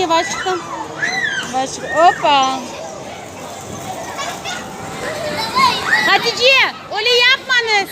Yavaşçıqtan. Yavaşçıq. Opa. Hatice, öyle yapmañız.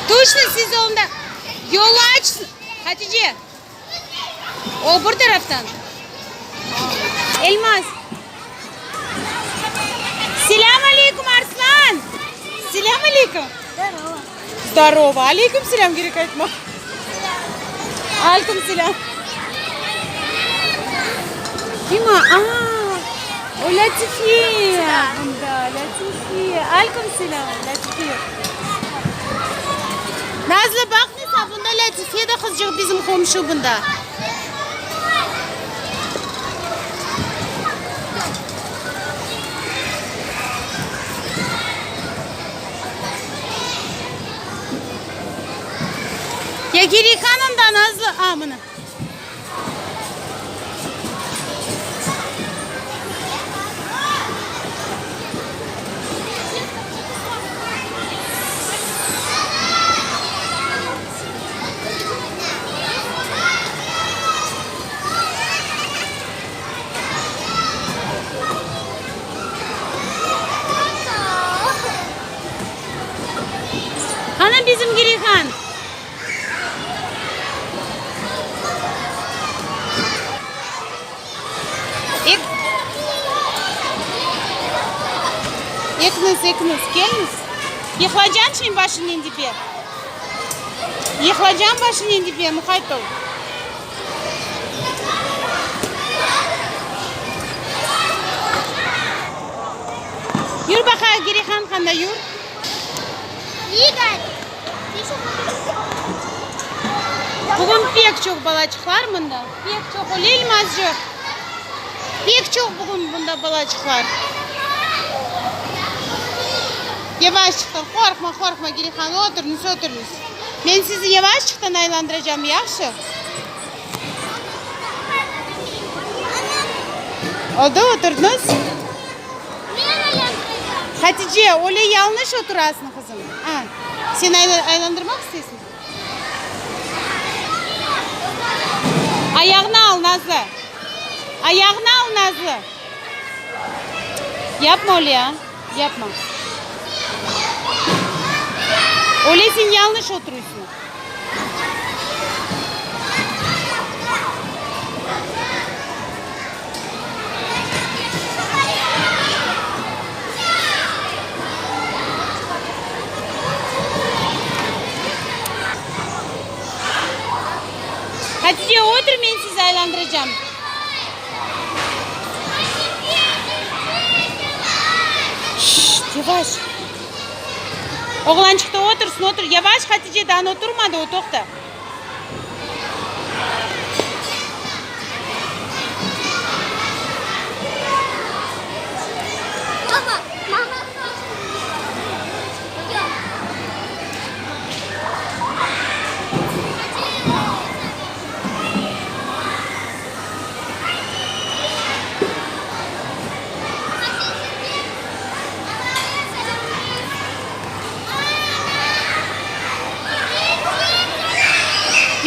Tüşniñ siz onda. Yol aç. Hatice. O bir taraftan. Elmaz. Selâm aleyküm, Arslan. Selâm aleyküm. Здорово. Здорово. Aleyküm selâm kerek aytmaq. Aleyküm selâm. Kim o? Aa, o Lâtife. Da, Lâtife. Aleyküm selâm, Lâtife. Nazlı, baq ne bunda Lâtife de qızcıq bizim qomşu bunda. Ya Girihan anda, Nazlı. A, mına. Qana bizim Girihan? Ek, ekiniz, ekiniz, keliñiz. Yıqlacañ şimdi başınen tepe. Yıqlacañ başınen tepe, muqayt ol. Yür baqayıq, Girihan qanda, yür. Bugün pek çoq balaçıqlar mında, pek çoq, öyle Elmazcıq? Pek çoq bugün bunda balaçıqlar. Yavaşçıqtan, qorqma, qorqma, Girihan, oturıñız, oturıñız. Men sizi yavaşçıqtan aylandıracağım, yahşı? Oldı, oturdıñız? Hatice, öyle yañlış oturasıñ, qızım. A, sen aylandırmaq isteysiñ? Ayağını al, Nazlı. Ayağını al, Nazlı. Yapma öyle, a, yapma. Öyle sen yañlış oturuysıñ. Hatice, otur, men sizi aylandıracağım. Şşt, yavaş. Oğlançıq da otursın, otur. Yavaş, Hatice, daa oturmadı o, toqta.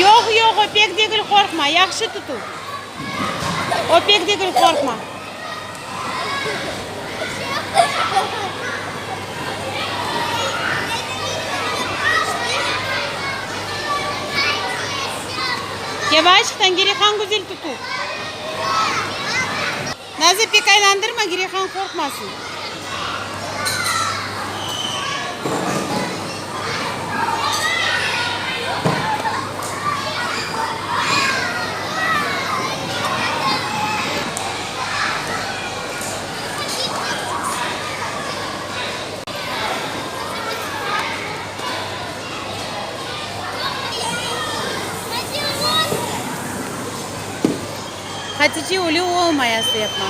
Yoq, yoq, o pek degil, qorqma, yahşı tutu. O pek degil, qorqma. Yavaştan, Girihan, güzel tutu. Nazlı, pek aylandırma, Girihan qorqmasın. Hatice, öyle olmay, aslı yapma.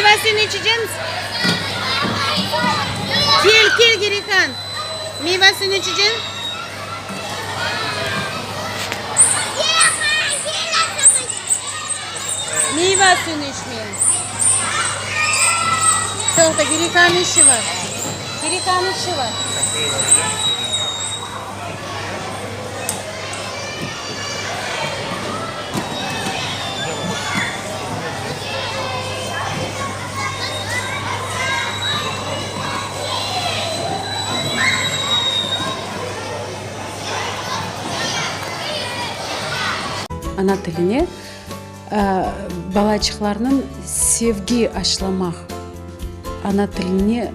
Meyva suyunı içeceñiz? Kel, kel, Girihan. Meyva suyunı içeceñ? Meyva suyunı içmeye. Toqta, Girihannıñ işi bar. Girihannıñ işi bar. Ana tiline balaçıqlarnıñ sevgi aşlamaq, ana tiline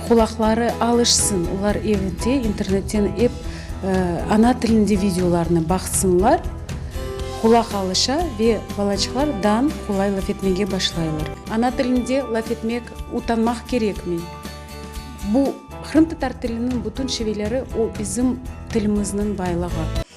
qulaqları alışsın, olar evde internetten ep ana tilinde videolarnı baqsınlar, qulaq alışa ve balaçıqlar dan qolay laf etmege başlaylar. Ana tilinde laf etmek utanmaq kerekmey. Bu qırımtatar tiliniñ bütün şiveleri o bizim tilimizniñ baylığı.